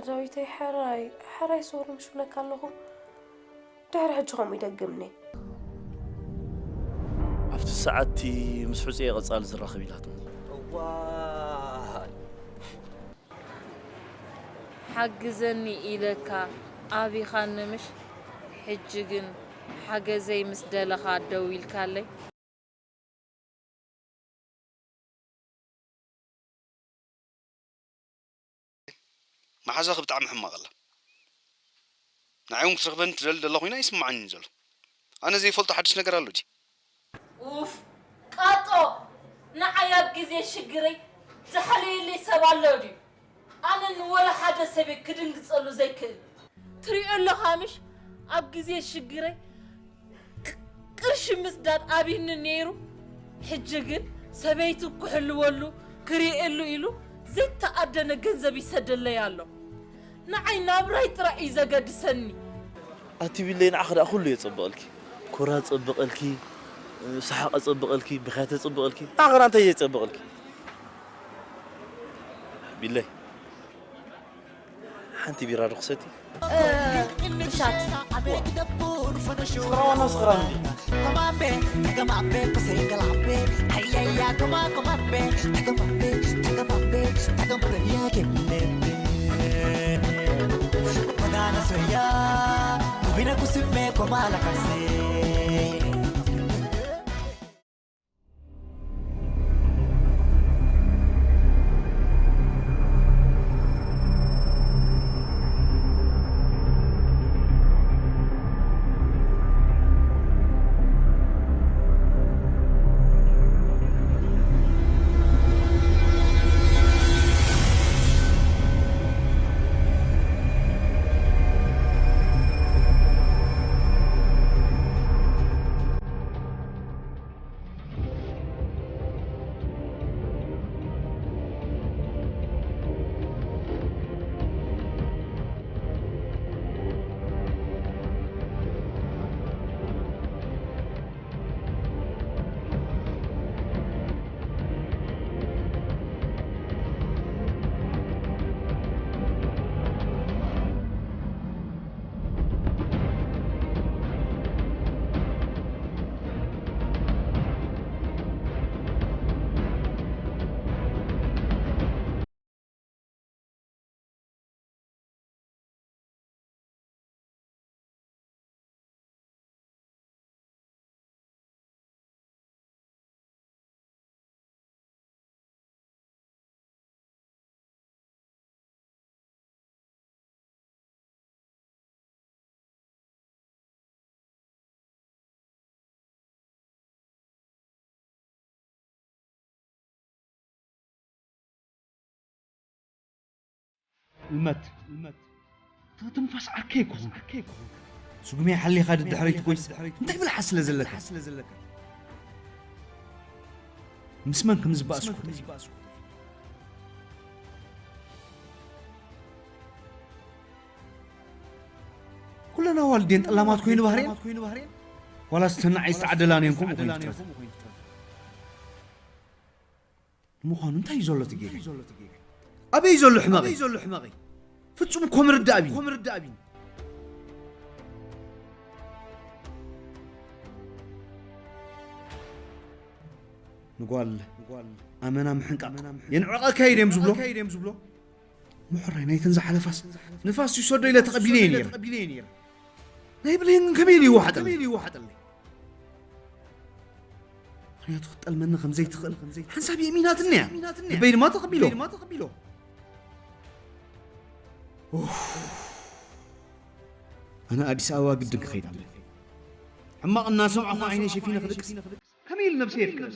ዳዊተይ፣ ሕራይ፣ ሕራይ ስውር ምሽውለካ ኣለኹ። ድሕሪ ሕጂ ከምኡ ይደግምኒ። ኣብቲ ሰዓትቲ ምስ ሕጹየ ቀጻሊ ዝራኸብ ኢላትኒ። እዋይ። ሓግዘኒ ኢለካ ኣቢኻኒ ምሽ? ሕጂ ግን ሓገዘይ ምስ ደለኻ ደው ኢልካለይ? መሓዛኺ ብጣዕሚ ሕማቕ ኣላ። ንዓይ እውን ክትረኽበኒ ትደሊ ደላ ኮይና ኣይስምዓንን እዩ ዘሎ። ኣነ ዘይፈልጦ ሓድሽ ነገር ኣሎ ድዩ? ኡፍ፣ ቃጦ፣ ንዓይ ኣብ ግዜ ሽግረይ ዝሓለየለይ ሰብ ኣሎ ድዩ? ኣነ ንወላ ሓደ ሰበይ ክድንግጸሉ ዘይክእል። ትሪኦ ኣለኻ ምሽ? ኣብ ግዜ ሽግረይ ቅ-፣ ቅርሺ ምስዳድ ኣብይኒ ነይሩ። ሕጂ ግን ሰበይቱ ክሕልወሉ፣ ክርእየሉ ኢሉ ዘይተኣደነ ገንዘብ ይሰደለይ ኣሎ። ንዓይ ናብራይ ጥራይ እዩ ዘገድሰኒ። ኣቲ ቢለይ፣ ንዓኺ ደኣ ኩሉ የጸብቐልኪ። ኮራ ጸብቐልኪ፣ ሰሓቐ ጸብቐልኪ፣ ብኽያተ ጸብቐልኪ። ንዓኺ ደኣ እንታይ የጸብቐልኪ? ቢለይ፣ ሓንቲ ቢራ ዶ ክሰቲ? እ፣ ብሻት። ስኽራን ዋና ስኽራን እንዲ። እልመት፣ እልመት። እታ ትንፋስ ዓርከይ እኮ ኾንካ። ስጉመይ ሓሊኻ ድድሕረይ ትጎይስ እንታይ ብልሓት ስለ ዘለካ? ምስ መን ከም ዝበኣስኩ? ኩለን ኣዋልድ ድየን ጠላማት ኮይኑ ባህሪኤን? ዋላስ እተን ንዓይ ዝተዓደላን እየን ከምኡ ኮይኑ ክጥረፍ? ንምዃኑ እንታይ እዩ ዘሎ እቲ ጌጋ? ኣበይ እዩ ዘሎ ሕመቐይ? ፍጹም እኮ ምርዳእ ኣብይኒ። ንጓል ኣመና ምሕንቃቕ የንዕቐካ እዩ ድዮም ዝብሎ? ምሕራይ ናይተን ዝሓለፋስ ንፋስ ይውሰዶ ኢለ ተቐቢለየ ነይረ። ናይ ብሌን ግን ከመይ ኢሉ ይወሓጠለይ? ምኽንያቱ ክትጠልመኒ ከም ዘይትኽእል ሓንሳብ የእሚናትኒ እያ። ልበይ ድማ ተቐቢሎ። ኡፍ። ኣነ ኣዲስ ኣበባ ግድን ክኸይድ ኣለኒ። ሕማቕ እናሰምዕኹ ዓይነይ ሸፊነ ክድቅስ ከመይ ኢሉ ነብሰይ የፍቅረኒ?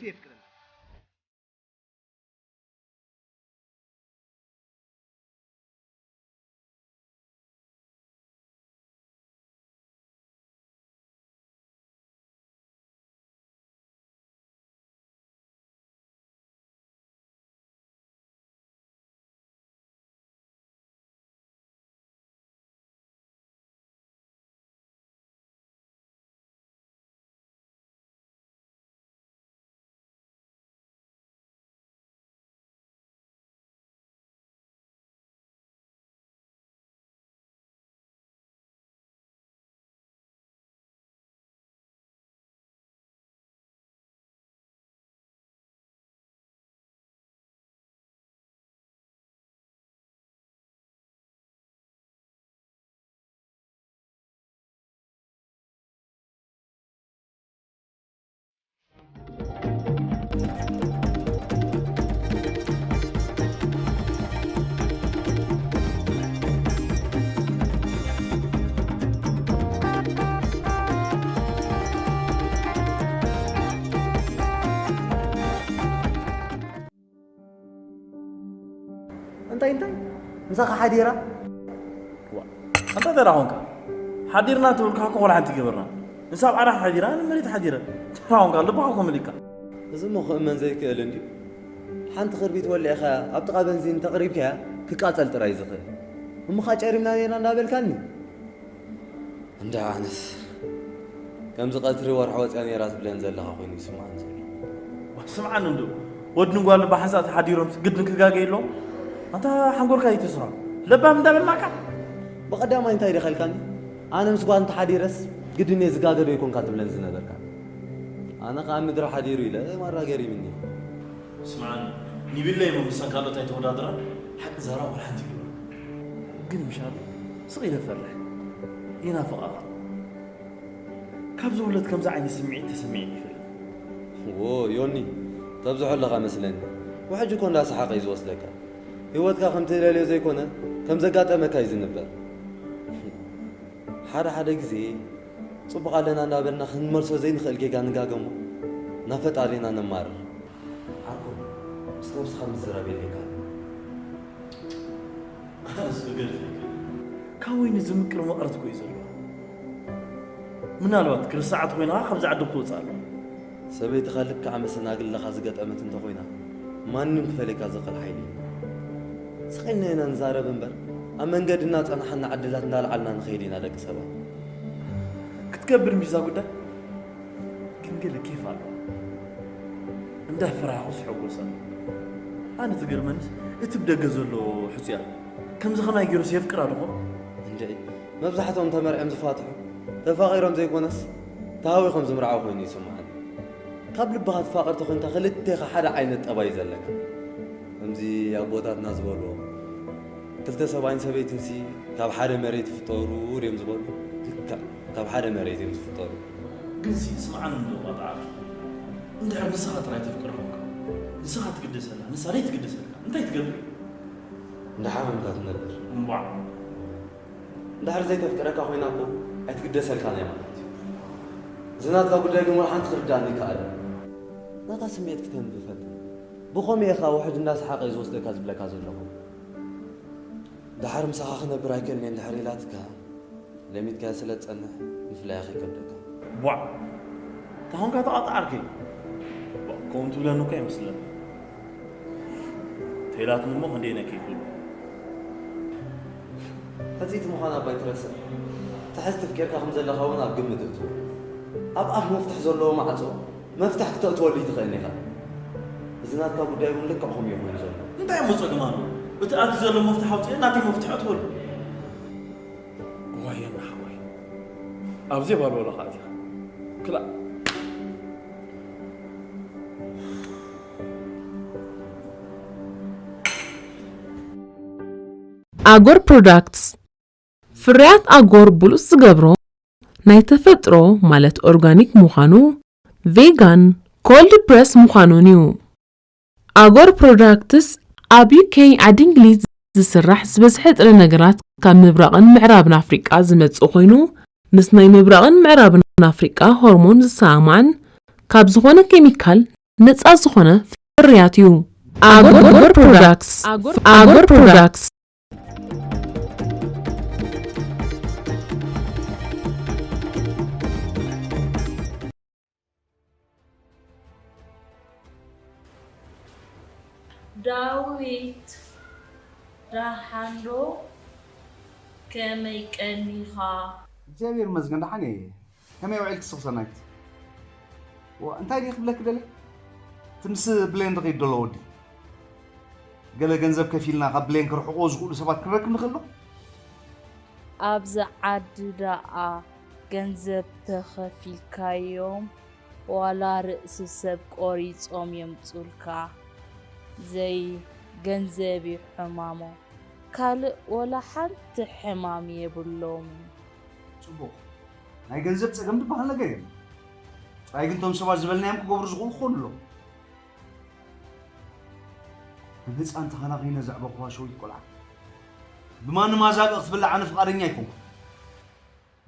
እንታይ እንታይ? ምሳኻ ሓዲራ? ዋ፣ ኣንታ ተራ ኾንካ። ሓዲርና ትብል እኳ እኮ ቆልዓ እንተይገበርና። ንሳ ኣብ ዓራት ሓዲራ፣ ኣነ መሬት ሓዲረ። ተራ ኾንካ፣ ልብኻ እኮ መሊእካ። እዚ እሞ ክእመን ዘይክእል እንድዩ። ሓንቲ ክርቢት ወሊዕኻያ፣ ኣብ ጥቓ በንዚን እንተቕሪብካያ፣ ክቃጸል ጥራይ ዝኽእል። እሞ ኸኣ ጨሪምና ኔርና እንዳበልካኒ? እንዳ ኣነስ ከምዚ ቀትሪ ወርሒ ወፅያ ነይራ ትብለን ዘለኻ ኮይኑ ይስምዓኒ ዘሎ። ስምዓኒ እንዶ፣ ወድን ጓልን ብሓንሳእ ተሓዲሮም ግድን ክጋገ የለዎም። ኣንታ ሓንጎልካ ይትስራ። ለባም እንዳበልናካ። ብቐዳማይ እንታይ ደኸልካኒ? ኣነ ምስ ጓል እንተሓዲረስ ግድን እየ ዝጋገ ዶ ይኮንካ ትብለን ዝነበርካ? ኣነ ኸዓ ምድሪ ሓዲሩ ኢለ ማራ ገሪምኒ። ስምዓኒ፣ ኒቢለይ እሞ ምሳን ካልኦት ኣይተወዳድራ፣ ሓቂ ዛራ ወላ ሓንቲ ይግበር። ግን ምሻሉ ስቕ ኢለ እፈርሕ። ይናፍቓኻ። ካብ ዝውለድ ከምዚ ዓይነት ስምዒት ተሰሚዕኒ ይፈልጥ። ዎ፣ ዮኒ፣ ተብዝሖ ኣለኻ መስለኒ። ውሕጅ እኮ እንዳሰሓቐ እዩ ዝወስደካ። ህይወትካ ከም ትደልዮ ዘይኮነ፣ ከም ዘጋጠመካ እዩ ዝንበር። ሓደ ሓደ ግዜ፣ ጽቡቕ ኣለና እንዳበልና ክንመልሶ ዘይንኽእል ጌጋ ንጋገ እሞ፣ ናብ ፈጣሪና ነማርር። ዓርኮ፣ ምስ ነብስኻ ምዝራብ የድልየካ ኣሎ። ኣነስ ክገድፈካ። ካብ ወይኒ ዝምቅር መቐረት እኮ እዩ ዘለዎ። ምናልባት ክርስዓት ኮይንኻ ካብዚ ዓዲ ክትወጽእ ኣለዋ። ሰበይትኻ ልክዕ መሰናግልኻ ዝገጠመት እንተኾይና፣ ማንም ክፈልየካ ዝኽእል ሓይሊ የለን። ስቕ ኢልና ኢና ንዛረብ እምበር፣ ኣብ መንገዲ እናጸናሓና ዕድላት እንዳልዓልና ንኸይድ ኢና ደቂ ሰባት። ክትገብር እምቢ እዛ ጉዳይ? ግን ገለ ኬፍ ኣለዋ። እንዳፈራሕኹስ ሕጎስ ኣሎ። ኣነ ትገርመኒስ፣ እቲ ብደገ ዘሎ ሕጹያ፣ ከምዚ ኸማይ ገይሩስ የፍቅራ ዶ ኾን? እንድዒ፣ መብዛሕትኦም ተመርዕዮም ዝፋትሑ፣ ተፋቒሮም ዘይኮነስ፣ ተሃዊኾም ዝምርዓው ኮይኑ ይስምዓኒ። ካብ ልብኻ ትፋቐር ተኾይንካ፣ ክልቴኻ ሓደ ዓይነት ጠባይ እዩ ዘለካ። ከምዚ ኣቦታትና ዝበልዎ፣ ክልተ ሰብኣይን ሰበይትንሲ ካብ ሓደ መሬት ይፍጠሩ ድዮም ዝበሉ? ልክዕ፣ ካብ ሓደ መሬት እዮም ዝፍጠሩ። ግንሲ ስምዓኒ እንዶ ቋጣ ዓርኪ፣ እንድሕር ንስኻ ጥራይ ተፍቅራ ኾንካ፣ ንስኻ ትግደሰላ፣ ንሳ ዘይትግደሰልካ፣ እንታይ ትገብር? እንዳሓመምካ ትነብር። እምቧዕ። እንድሕር ዘይተፍቅረካ ኮይና እኮ ኣይትግደሰልካን እያ ማለት እዩ። እዚ ናትካ ጉዳይ ግን ወላ ሓንቲ ክርድኣኒ ይከኣል። ናታ ስምዒት ክተንቢ ፈትን። ብኸመይ ኢኻ ውሕጅ እንዳሰሓቐ እዩ ዝወስደካ ዝብለካ ዘለኹ? ደሓር ምሳኻ ክነብር ኣይክእልን እየ እንድሕር ኢላትካ፣ ለሚድካያ ስለ ትጸንሕ ምፍላያ ከይከብደካ። ቧዕ! እንታይ ኾንካ ተቓጣ ዓርከይ? ቧዕ፣ ከምኡ ትብለኒ እኮ ኣይመስለኒ። ተይላትኒ እሞ ክንደይ ነኪ ይኽእሉ። ሕጽይቲ ምዃና እባ ኣይትረስዕ። ትሕዝቲ ኣፍቂርካ ከም ዘለኻ እውን ኣብ ግምት እእትዎ። ኣብ ኣፍ መፍትሕ ዘለዎ ማዕጾ መፍትሕ ክተእትወሉ ኣይትኽእልን ኢኻ። እዚ ናትካ ጉዳይ እውን ልክዕ ከምኡ እዩ ኮይኑ ዘሎ። እንታይ እሞ ጸገም ኣሎ? እቲ ኣትዩ ዘሎ መፍትሕ ኣውጽኤ ናተይ መፍትሕ እእትወሉ። እዋይ የና ሓወይ፣ ኣብ ዘይባልወለኻ ኣቲኻ። ክላእ። ኣጎር ፕሮዳክትስ ፍርያት ኣጎር ብሉጽ ዝገብሮ ናይ ተፈጥሮ ማለት ኦርጋኒክ ምዃኑ፣ ቬጋን፣ ኮልድ ፕረስ ምዃኑን እዩ። ኣጎር ፕሮዳክትስ ኣብ ዩኬ ዓዲ እንግሊዝ ዝስራሕ ዝበዝሐ ጥረ ነገራት ካብ ምብራቕን ምዕራብን ኣፍሪቃ ዝመጽእ ኮይኑ ምስ ናይ ምብራቕን ምዕራብን ኣፍሪቃ ሆርሞን ዝሰማማዕን ካብ ዝኾነ ኬሚካል ነጻ ዝኾነ ፍርያት እዩ። ኣጎር ፕሮዳክትስ ኣጎር ፕሮዳክትስ ዳዊት ደሓን ዶ? ከመይ ቀኒኻ? እግዚኣብሔር ይመስገን ደሓን እየ። ከመይ ውዒልኪ ሱቕ ሰናይት? ዋ እንታይ ድየ ክብለኪ ደልየ? እቲ ምስ ብሌን ዝኸይድ ዘሎ ወዲ ገለ ገንዘብ ከፊልና ካብ ብሌን ክርሕቕዎ ዝኽእሉ ሰባት ክንረክብ ንኽእል ዶ? ኣብዚ ዓዲ ደኣ ገንዘብ ተኸፊልካዮም ዋላ ርእሲ ሰብ ቆሪጾም የምጹልካ። ዘይ ገንዘብ እዩ ሕማሞም። ካልእ ወላ ሓንቲ ሕማም የብሎምን። ጽቡቕ። ናይ ገንዘብ ጸገም ዝበሃል ነገር የለን። ጥራይ ግን እቶም ሰባት ዝበልናዮም ክገብሩ ዝኽእሉ ክኾኑ ኣለዎም። ከም ህጻን ተኸናኺነ ዘዕበኹዋ ሸዊት ቆልዓ ብማንም ኣዛብእ ክትብላዕ ኣነ ፍቓደኛ ኣይኮንኩን።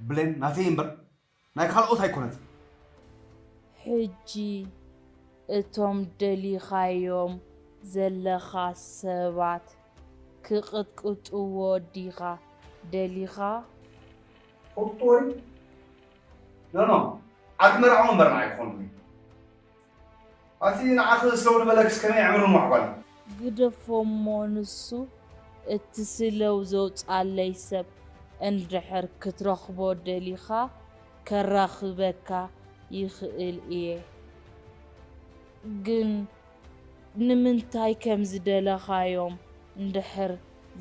ብሌን ናተይ እምበር ናይ ካልኦት ኣይኮነትን። ሕጂ እቶም ደሊኻዮም ዘለኻ ሰባት ክቕጥቅጥዎ ዲኻ ደሊኻ? ቁጥጥወይ ኖ ኖ ዓዲ መርዓዊ እምበር ንዓይ ክኾንኒ። ኣቲ ንዓኺ ስለው ዝበለክስ ከመይ ኣዕምሩ ምዕባል። ግደፎ እሞ ንሱ እቲ ስለው ዘውጻለይ ሰብ እንድሕር ክትረኽቦ ደሊኻ ከራኽበካ ይኽእል እየ። ግን ንምንታይ ከም ዝደለኻዮም እንድሕር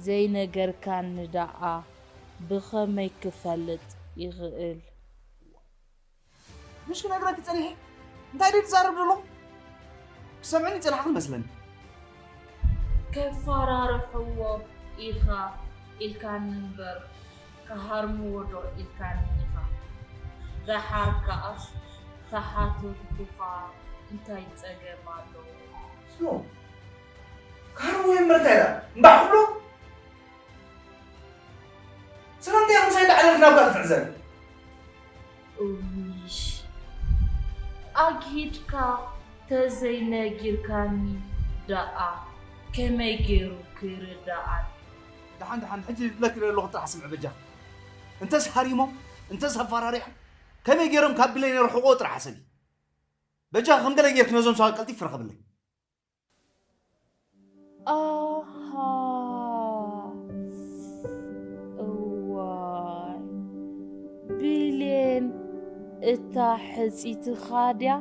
ዘይነገርካኒ ደኣ ብኸመይ ክፈልጥ ይኽእል? ምሽ ክነግረኪ ጸኒሐ እንታይ ድዩ ዝዛረብ ዘለኹ? ክሰምዕኒ ጸናሕኩ መስለኒ። ከፋራርሕዎ ኢኻ ኢልካኒ እምበር ክሃርምዎ ዶ ኢልካኒ ኢኻ? ደሓር ከኣስ ተሓተትኩኻ እንታይ ጸገም ኣለዎ? ስሞ ክሃርምዎ እምበር እንታይ ደኣ እምባሕ ክብሎ ስለምንታይ ኢኹም ሳይንዳ ዓለም ናብ ካልእ ትዕዘብ? እዊሽ ኣግሂድካ ተዘይነጊርካኒ ደኣ ከመይ ገይሩ ክርድኣኒ? ደሓን ደሓን ሕጂ ዝብለኪ ዘለኹ ጥራሕ ስምዒ በጃ። እንተስ ሃሪሞም እንተስ ኣፈራሪሖም ከመይ ገይሮም ካብ ብለይ ነርሕቆ ጥራሕ ሓሰቢ። በጃ ከም ገለ ጌርክ ነዞም ሰባት ቀልጢፍ ፍረኸብለይ። ኣሃ እዋይ ብሌን እታ ሕፂትኻ ድያ?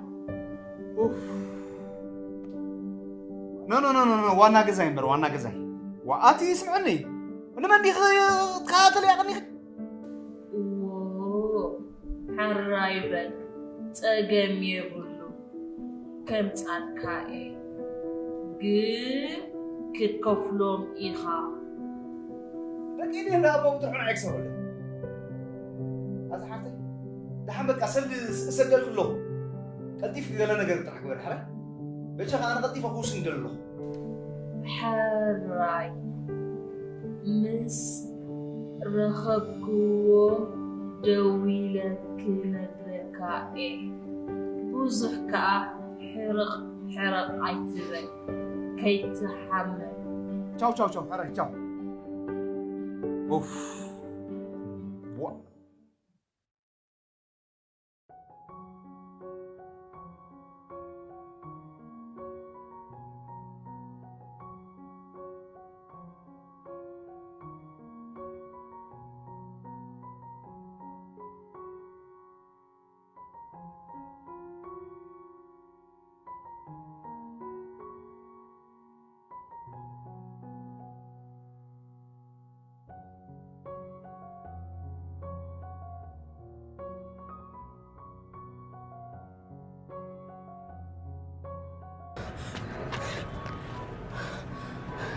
ኖ ኖ ኖ ኖ ዋና ገዛይ እምበር ዋና ገዛይ ዋኣቲ ይስምዐኒ። ንመን ዲኺ ትከታተል ያቐኒኺ? እዎ ሓራይ በል ጸገም የብሉ። ከምጻልካ እየ ግን ክትከፍሎም ኢኻ። ደቂ ኢድ እንዳ ኣቦም ጥርሑን ኣይክሰበለ ኣዛ ሓፍተይ ደሓን በቃ ሰልዲ እሰደልኩ ኣለኹ። ቀልጢፍ ገለ ነገር ጥራሕ ግበር ሓረ በጃ ከዓ ንቀልጢፈ ክውስን ይደሊ ኣለኹ። ሕራይ ምስ ረኸብክዎ ደዊለ ክነግረካ እየ። ብዙሕ ከኣ ሕርቕ ሕርቕ ኣይትበል ከይትሓመም። ቻው ቻው ቻው ሕራይ ቻው። ኡፍ ዋ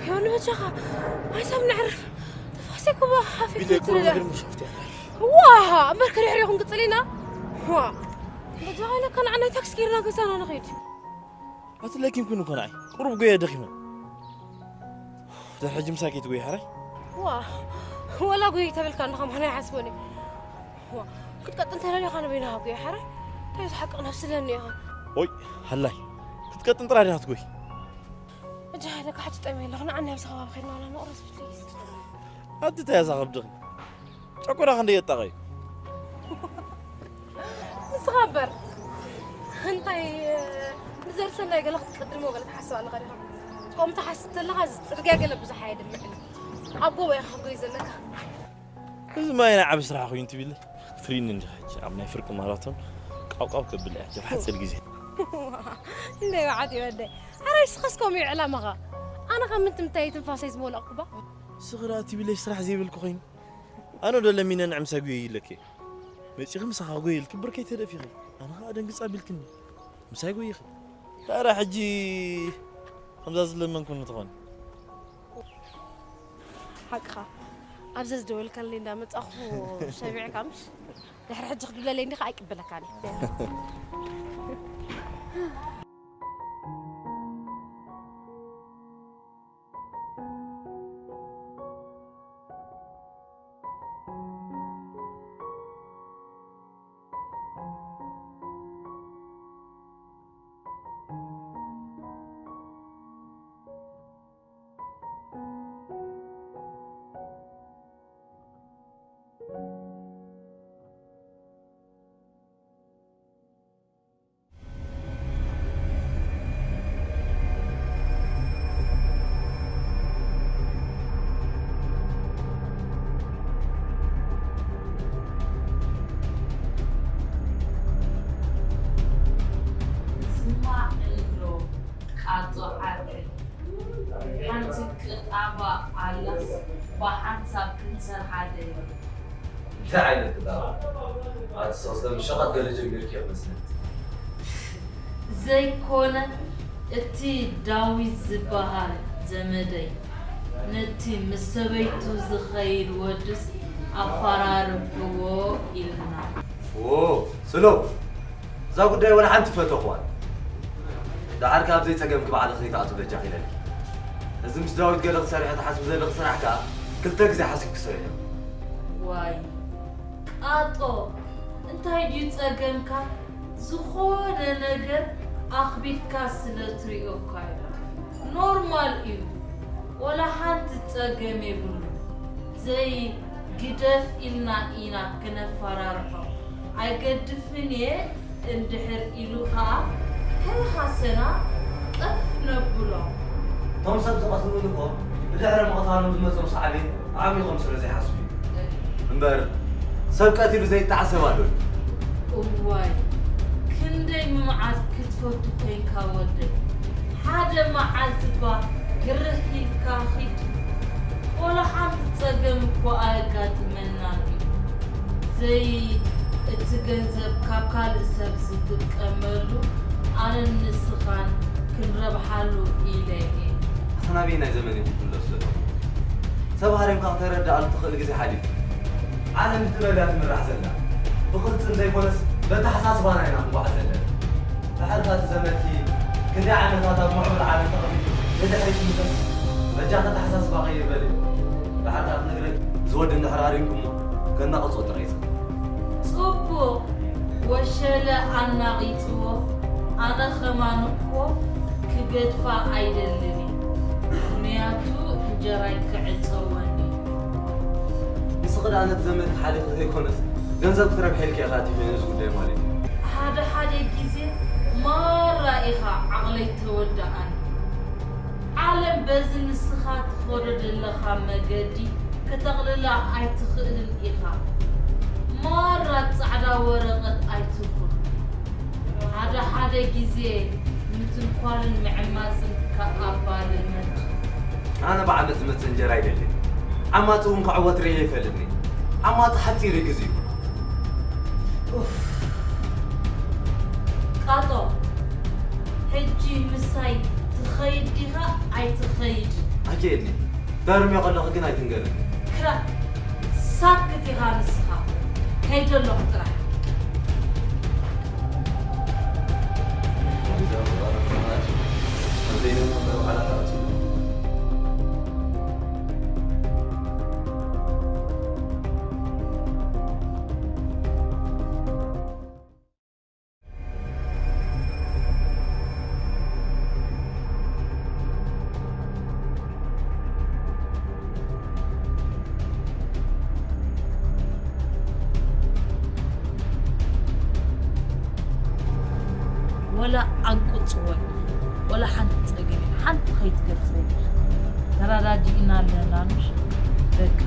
ዮኒ በጃኻ ሓሳብ ነዕርፍ ተፋሰይ ኩባ ሓፊት ቢለይ ቁሩብ ትርዳ ነገር ምሸፍት ያለ ዋ እምበር ከድሕሪኹም ቅፅል ኢና ዋ በጃኻ ኢለካ ንዓናይ ታክሲ ጌርና ገዛና ንኸይድ ኣትለኪም ኩን እኮ ንዓይ ቁሩብ ጎየ ደኺመ ድሕሪ ሕጂ ምሳይ ከይትጎይ ሓራይ ዋ ወላ ጉይ ተበልካ እንድኻ ምዃኑ ኣይሓስቦን እየ ዋ ክትቀጥ እንተደሊኻ ንበይንኻ ጉይ ሓራይ እንታይ ዝሓቅቕ ነብስለኒ ኢኻ ኦይ ሃላይ ክትቀጥን ጥራይ ዲኻ ትጎይ እጃ ሃለካ ሕጂ ጠመይ ኣለኹ ንዓኒ ኣብዚ ከባቢ ከድና ወላ ንቑረስ ፕሊዝ ኣቲ እንታይ እዛ ከብድኺ ጨኮራ ክንደይ የጣቐዩ ንስኻ እምበር እንታይ ንዘርሰናይ ገለ ክትቀድሞ ገለ ትሓስብ ኣለኻ ዲኻ ከምኡ ትሓስብ ተለኻ እዚ ፅርግያ ገለ ብዙሕ ኣየድምዕን ኣብ ጎቦ ኢኻ ክትጎይ ዘለካ እዚ ማይ ናይ ዓብ ስራሕ ኮይኑ ትብለ ክትርእኒ እንዲኻ ሕጂ ኣብ ናይ ፍርቂ ማራቶን ቃውቃው ከብል እያ ኣብ ሓፂር ግዜ እንደ ይውዓት ይወደ ኣረ ንስኻስ ከምኡ እዩ ዕላማኻ ኣነ ካብ ምንትምታይ ትንፋሰይ ዝመለቕኩባ ስኽራ ትብለይ ስራሕ ዘይብልኩ ኮይኑ ኣነ ዶ ለሚነ ንዕምሳይ ጉየ ይለክ መፂኺ ምሳኻ ጎየ ኢልኪ ብርከይ ተደፊኺ ኣነ ኸዓ ደንግፅ ኣቢልክኒ ምሳይ ጎይኺ ታራ ሕጂ ከምዛ ዝለመንኩ ንትኾን ሓቅኻ ኣብዛ ዝደወልካለይ እንዳመፃኹ ሰሚዕካ ምሽ ድሕሪ ሕጂ ክትብለለይ እንዲኻ ኣይቅበለካን እንታይ ዓይነት ቁጠባ? ኣቲ ሰው ስለምሸቐጥ ገለ ጀሚርኪ ይመስለኒ። ዘይኮነ፣ እቲ ዳዊት ዝበሃል ዘመደይ ነቲ ምስ ሰበይቱ ዝኸይድ ወድስ ኣፈራርሕዎ ኢልና። ዎ፣ ስሎ፣ እዛ ጉዳይ ወላ ሓንቲ ፈተኹዋን። ደሓር ካብ ዘይጸገምኪ ባዕልኺ ከይትኣትዊ በጃኺ ኢለኪ። እዚ ምስ ዳዊት ገለ ክትሰርሒ ትሓስቢ ዘለኺ ስራሕ ከኣ ክልተ ግዜ ሓሲብኪ ስርሕዮ። ዋይ፣ ቃጦ፣ እንታይ ድዩ ጸገምካ? ዝኾነ ነገር ኣኽቢድካ ስለ ትሪኦ እኳ እዩ። ኖርማል እዩ። ወላ ሓንቲ ጸገም የብሉ። ዘይ ግደፍ ኢልና ኢና ክነፈራርሖ። ኣይገድፍን እየ እንድሕር ኢሉ ኸኣ ከይሃሰና ቀፍ ነብሎ። እቶም ሰብ ዝቐትሉን እኮ ብድሕሪ ምቕታሎም ዝመጾም ሳዕቤን ኣዕሚቖም ስለ ዘይሓስቡ እዩ። እምበር ሰብ ቀቲሉ ዘይተዓሰብ ኣሎ። እዋይ፣ ክንደይ ምምዓት ክትፈቱ ኮይንካ ወደይ። ሓደ መዓልቲ እባ ግርህ ኢልካ ኺድ። ወላ ሓንቲ ጸገም እኮ ኣየጋጥመናን እዩ። ዘይ እቲ ገንዘብ ካብ ካልእ ሰብ ዝጥቀመሉ ኣነን ንስኻን ክንረብሓሉ ኢለ እየ። ኣታ ናበየናይ ዘመን ኢኹም ትምለሱ ዘለኹም? ሰብ ሃሪምካ ከተረድኣሉ ትኽእል ግዜ ሓሊፉ። ዓለም ብጥበብ እያ ትምራሕ ዘላ። ብቕልጽም ዘይኮነስ በተሓሳስባና ኢና ክንጓዓዝ ዘለና። ድሓር ከኣ እቲ ዘመድኪ ክንደይ ዓመታት ኣብ ምዕቡል ዓለም ተቐሚጡ ንድሕሪት ይምለስ። በጃኺ ኣተሓሳስባ ቀይር በልዮ። ድሓር ከኣ ክነግረኪ፣ እዚ ወዲ እንድሕር ሃሪምኩሞ ከናቕጾ ጥራይ እዩ። ጽቡቕ። ወሸለ ኣናቒጽዎ፣ ኣነ ኸማን እኮ ክገድፋ ኣይደልን እየ። ምኽንያቱ እንጀራይ ክዕጸወኒ። ንስኺ ደኣ ነቲ ዘመድኪ ሓሊኺ ዘይኮነስ፣ ገንዘብ ክትረብሐልኪ ኢኻ ኣቲኺ ነዚ ጉዳይ ማለት እዩ። ሓደ ሓደ ግዜ ማራ ኢኻ ዓቕለይ ተወድኣኒ። ዓለም በዚ ንስኻ ትኸዶ ዘለኻ መገዲ ክተቕልላ ኣይትኽእልን ኢኻ። ማራ ጻዕዳ ወረቐት ኣይትኹን። ሓደ ሓደ ግዜ ምትንኳልን ምዕማጽን ከኣ ኣባ ልመድ። ኣነ ብዓመጽ ዝመጽእ እንጀራ ኣይደልን። ዓማጺ እውን ክዕወት ርእየ ኣይፈልጥን። ዓማጺ ሓጺር እዩ ግዜኡ። ኡፍ። ቃጦ፣ ሕጂ ምሳይ ትኸይድ ዲኻ ኣይትኸይድ? ኣይከየድን። ተርምዮ ከለኺ ግን ኣይትንገርኒ። ክራ፣ ሳክት ኢኻ ንስኻ። ከይደ ኣለኹ ጥራሕ። ወላ ኣንቁጽዎ፣ ወላ ሓንቲ ጸገም፣ ሓንቲ ከይትገድፍዎ። ተረዳዲእና ኣለና፣ ምሽ? በቃ።